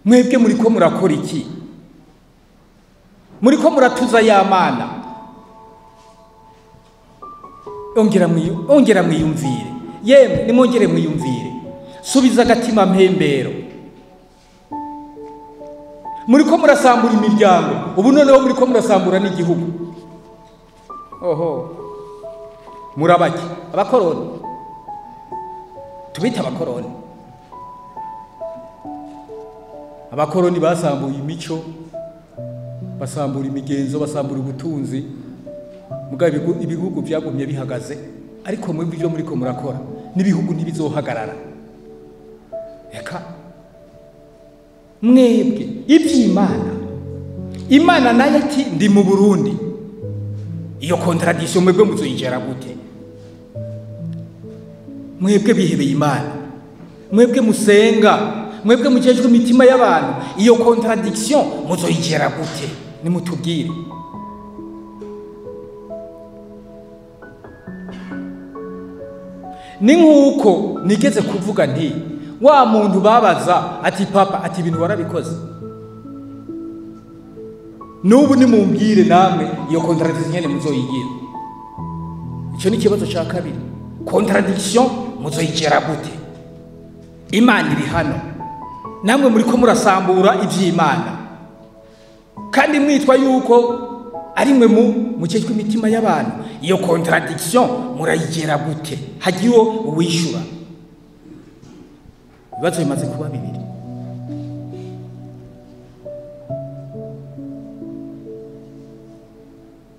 Mwebwe muriko murakora iki? Muriko muratuza ya mana. Ongera mwiyumvire. Yemwe nimwongere mwiyumvire. Subiza agatima mpembero. Muriko murasambura imiryango, ubu noneho muriko murasambura n'igihugu. Oho. Murabaki abakoroni. Tubita abakoroni. Abakoroni basambuye imico, basambura imigenzo, basambura ubutunzi. Mugabe ibihugu byagumye bihagaze, ariko mwebwe ibyo muriko murakora n'ibihugu ntibizohagarara. Eka mwebwe iby'Imana, Imana nayo ati ndi mu Burundi. Iyo contradiction mwebwe muzoyigera gute? Mwebwe bihebeye Imana, mwebwe musenga, mwebwe mujejwe imitima y'abantu, iyo contradiction muzoyigera gute? Nimutubwire. Ni nkuko nigeze kuvuga nti wa muntu babaza ati papa ati ibintu warabikoze. Nubu nimumbwire namwe iyo contradiction nyene muzoyigira. Ico ni kibazo ca kabiri. Contradiction muzoyigera gute? Imana iri hano, namwe muriko murasambura ivy'Imana, kandi mwitwa yuko ari mwe mukejwe imitima y'abantu. Iyo contradiction murayigera gute? Hagiwo uwishura. Ibibazo bimaze kuba bibiri.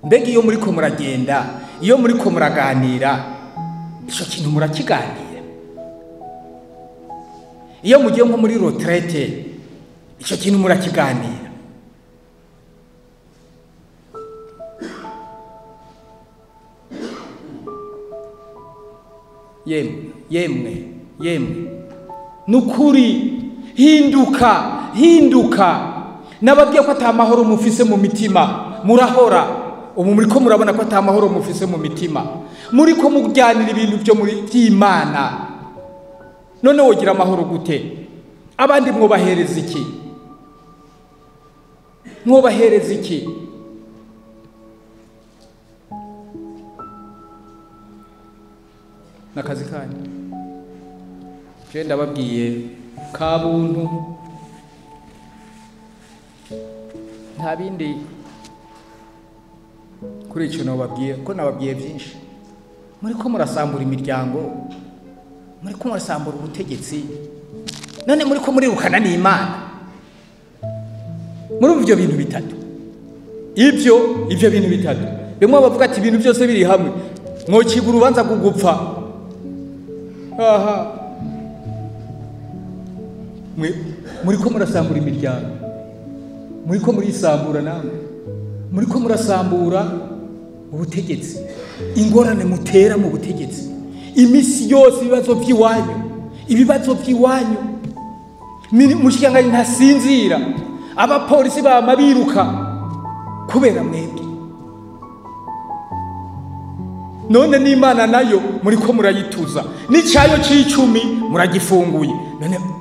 Mbega iyo muriko muragenda, iyo muriko muraganira, ico kintu murakiganira? Iyo mugiye nko muri retraite, ico kintu murakiganira? Yemwe, yemwe, yemwe. Nukuri hinduka, hinduka. Nababwiye ko ata mahoro mufise mu mitima, murahora. Ubu muriko murabona ko ata mahoro mufise mu mitima. Muriko mujyanira ibintu byo muri by'Imana. None wogira amahoro gute? Abandi mwobahereza iki? Mwobahereza iki? Nakazi kanyu. Je ndababwiye kabuntu, nta bindi kuri ico nababwiye, ko nababwiye byinshi. Muriko murasambura imiryango, muriko murasambura ubutegetsi, none muriko murirukana n'Imana. Muri ivyo bintu bitatu, ivyo bintu bitatu bimwe bavuga ati ibintu byose biri hamwe, mwociga urubanza gugupfa. Aha, muriko murasambura imiryango, muriko murisambura namwe, muriko murasambura ubutegetsi. Ingorane mutera mu butegetsi imisi yose, ibibazo by'iwanyu, ibibazo by'iwanyu. Mushikiranganji ntasinzira, abapolisi bama biruka kubera mwebwe. None n'Imana nayo muriko murayituza, n'icayo c'icumi muragifunguye. None mwebwe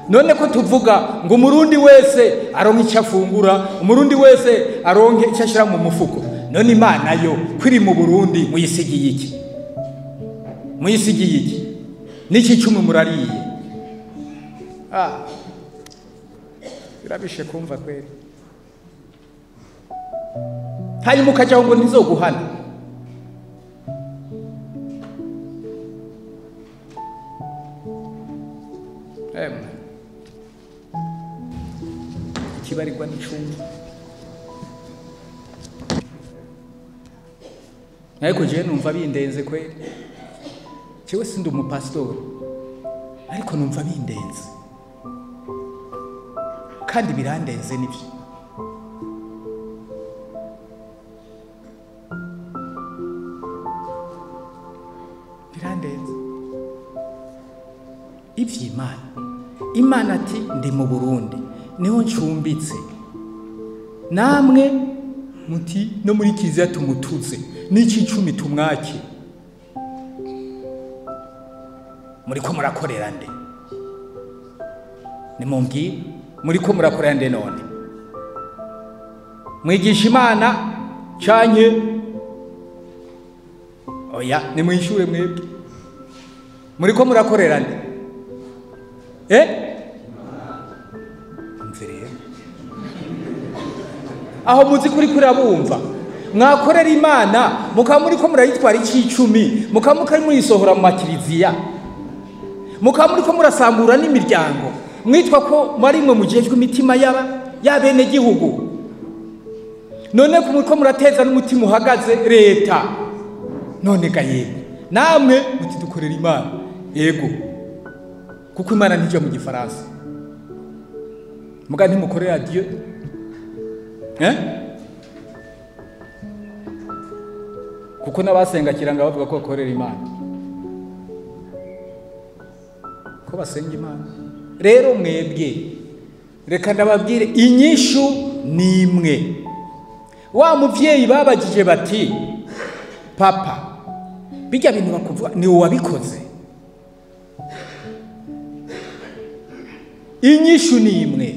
none ko tuvuga ngo umurundi wese aronke icyo afungura, umurundi wese aronke icyo ashira mu mufuko, none Imana yo kwiri mu Burundi muyisigiye iki? Muyisigiye iki? Niki cumi murariye? Ah, birabishe kumva kweri. Hanyuma ukajaho ngo ntizoguhana. Ikibarirwa n'icumi. Ariko je numva bindenze kweri. Jewe sindi umupastori, ariko numva bindenze, kandi birandenze nivyo. Birandenze ivy'Imana. Imana ati ndi mu Burundi niho ncumbitse, namwe Muti no muri kiliziya tumutuze n'icicumi tumwake. Muriko murakorera nde? Nimumbwire, muriko murakorera nde none? Mwigisha Imana canke oya? Nimwishure mwebwe, muriko murakorera nde? Umve rero, aho muzi kuri kurabumva mwakorera Imana, mukaba muriko murayitwara icicumi, mukaba mukari murisohora mu makiliziya, mukaba muriko murasambura n'imiryango, mwitwa ko marimwe mujejwe imitima yaba y'abene gihugu. None ko muriko murateza n'umutima uhagaze leta. None ga yemwe, namwe muti dukorera Imana. Yego, kuko Imana ntijya mu gifaransa. Muga ntimukorera Dieu. Kuko n'abasenga kiranga bavuga ko bakorera Imana, ko basenga Imana. Rero mwebwe reka ndababwire, inyishu ni imwe. Wa muvyeyi babagije bati papa, bijya bintu bakuvuga ni wowe wabikoze. Inyishu ni imwe,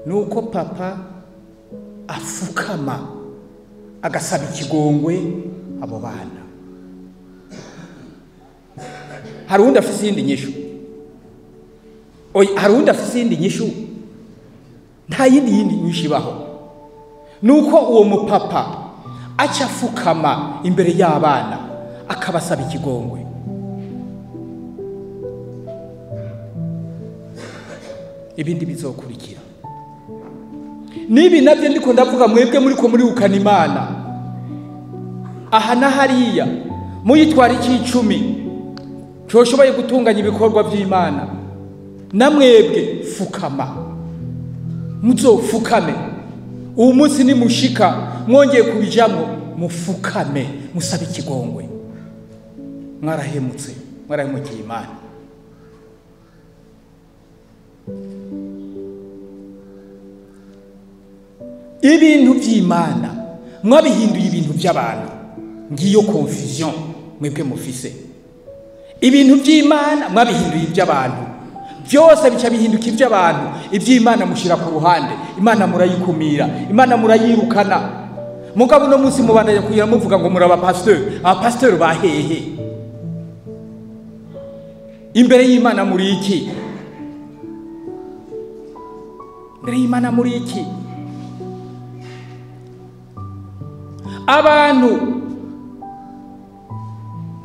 nuko papa afukama agasaba ikigongwe abo bana. Hari uwundi afise iyindi nyishu? Oya, hari uwundi afise iyindi nyishu? Nta yindi nyishu ibaho. Nuko uwo mupapa aca afukama imbere y'abana akabasaba ikigongwe. Ibindi bizokurikira. Nibi nabyo ndiko ndavuga, mwebwe muriko murihukana Imana aha na hariya, muyitwara icicumi coshoboye gutunganya ibikorwa vy'Imana, namwebwe fukama, muzofukame. Uwo munsi nimushika mwongeye kubijamwo, mufukame musabe ikigongwe. Mwarahemutse, mwarahemukiye Imana. Ibintu vy'Imana mwabihinduye ibintu by'abantu. Ngiyo confusion mwebwe mufise. Ibintu by'Imana mwabihinduye iby'abantu, byose bica bihinduka iby'abantu. Iby'Imana mushira ku ruhande, Imana murayikumira, Imana murayirukana. Mugabo no munsi mubandanya kugira muvuga ngo muri abapasteur. Abapasteur bahehe? Imbere y'Imana muri iki? Imbere y'Imana muri iki? Abantu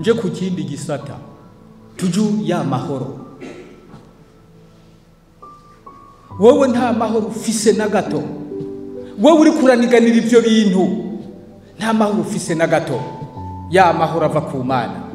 nje ku kindi gisata tuju ya mahoro. Wowe nta mahoro ufise na gato. Wowe uri kuraniganira ivyo bintu, nta mahoro ufise na gato. Ya mahoro ava ku Mana.